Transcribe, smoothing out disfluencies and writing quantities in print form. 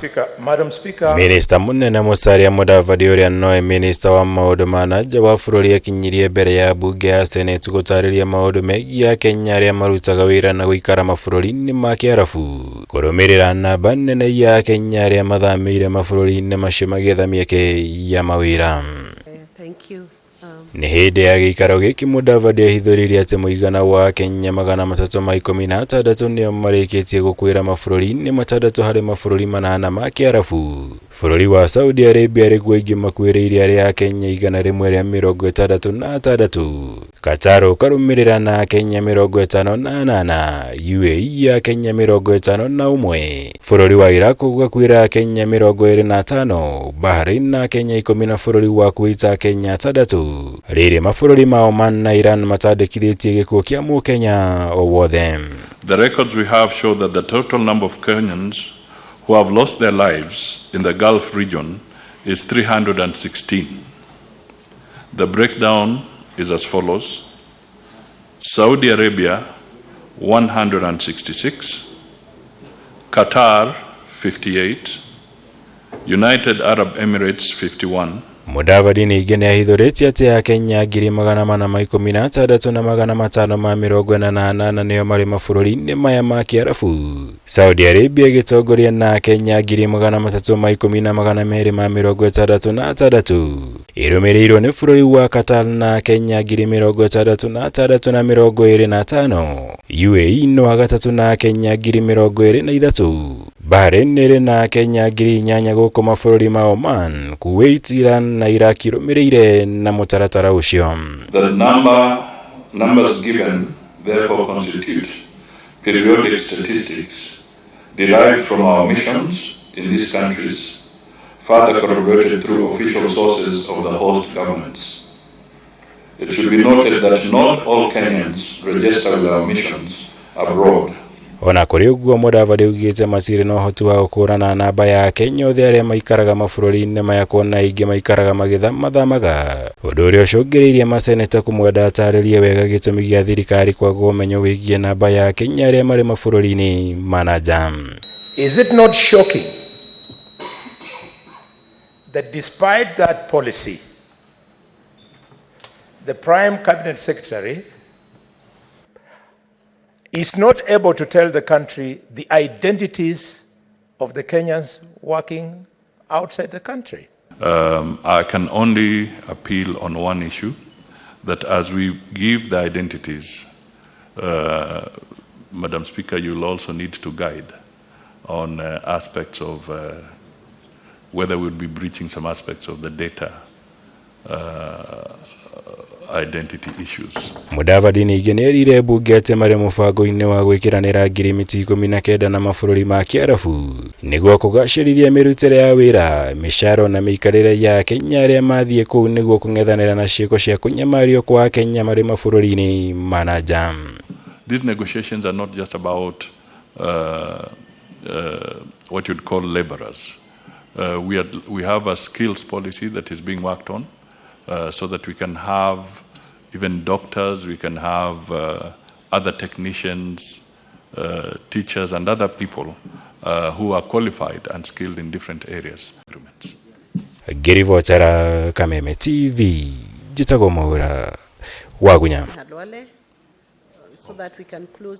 Speaker, Madam Speaker, Minista munene Musalia Mudavadi ũrĩa nowe minista wa maũndũ ma na nja wa bũrũri akinyirie mbere ya mbunge ya Senate gũtarĩria maũndũ megiĩ Akenya arĩa marutaga wĩra na gũikara mabũrũri-inĩ ma Kĩarabu kũrũmĩrĩra namba nene ya Akenya arĩa mathamĩire mabũrũri-inĩ macio magĩetha mĩeke ya mawĩra. Thank you. Nĩ hĩndĩ ya gĩikaro gĩkĩ Mudavadi ahithũrĩirie atĩ mũigana wa Akenya 316 nĩo marĩkĩtie gũkuĩra mabũrũri-inĩ matandatũ harĩ mabũrũri 8 ma Kĩarabu. Bũrũri wa Saudi Arabia arĩkuo aingĩ makuĩrĩire arĩa Akenya 166, Qatar ũkarũmĩrĩra na Akenya 58, UAE Akenya 51, bũrũri wa Iraq ũgakuĩra Akenya 25, Bahrain na Akenya 10 na bũrũri wa Kuwait Akenya 6. Rĩrĩ mabũrũri ma Oman na Iran matandĩkithĩtie gĩkuũ kĩa mũkenya o wothe. The records we have show that the total number of Kenyans who have lost their lives in the Gulf region is 316. The breakdown is as follows: Saudi Arabia 166, Qatar 58, United Arab Emirates 51, Mudavadi ningĩ nĩ ahithũrĩtie atĩ Akenya 416,548 nĩo marĩ mabũrũri-inĩ maya ma Kĩarabu. Saudi Arabia ĩgĩtongoria na Akenya 310,266, ĩrũmĩrĩirwo nĩ bũrũri wa Qatar na Akenya 66,025. UAE nĩ wa gatatũ na Akenya 23,000. Bahrain ĩrĩ na Akenya 8,000 gũkũ mabũrũri ma Oman, Kuwait, Iran na Iraq irũmĩrĩire na mũtaratara ũcio. The numbers given therefore constitute periodic statistics derived from our missions in these countries, further corroborated through official sources of the host governments. It should be noted that not all Kenyans register with our missions abroad. Ona kũrĩ ũguo Mudavadi augĩte matirĩ na ũhoti wa gũkũrana namba ya Akenya othe arĩa maikaraga mabũrũri-inĩ maya kuona aingĩ maikaraga magĩthamathamaga, ũndũ ũrĩa ũcũngĩrĩirie maseneta kũmwenda atarĩrie wega gĩtũmi gĩa thirikari kwaga ũmenyo wĩgiĩ namba ya Akenya arĩa marĩ mabũrũri-inĩ ma na nja. Is it not shocking that despite that policy, the Prime Cabinet Secretary is not able to tell the country the identities of the Kenyans working outside the country? I can only appeal on one issue, that as we give the identities, Madam Speaker, you'll also need to guide on aspects of whether we'll be breaching some aspects of the data identity issues. Mudavadi ningĩ nĩ erire mbunge atĩ marĩ mũbango-inĩ wa gwĩkĩranĩra ngirimiti 19 na mabũrũri ma Kĩarabu nĩguo kũgacĩrithia mĩrutĩre ya wĩra, mĩcara na mĩikarĩre ya Akenya arĩa mathiĩ kũu nĩguo kũng'ethanĩra na ciĩko cia kũnyamario kwa Akenya marĩ mabũrũri-inĩ ma na nja. These negotiations are not just about what you'd call laborers. We have a skills policy that is being worked on so that we can have even doctors, we can have other technicians, teachers, and other people who are qualified and skilled in different areas. Ngĩribotera Kameme TV, njĩtagwo Mwaura Wagunya. Khalwale, so that we can close.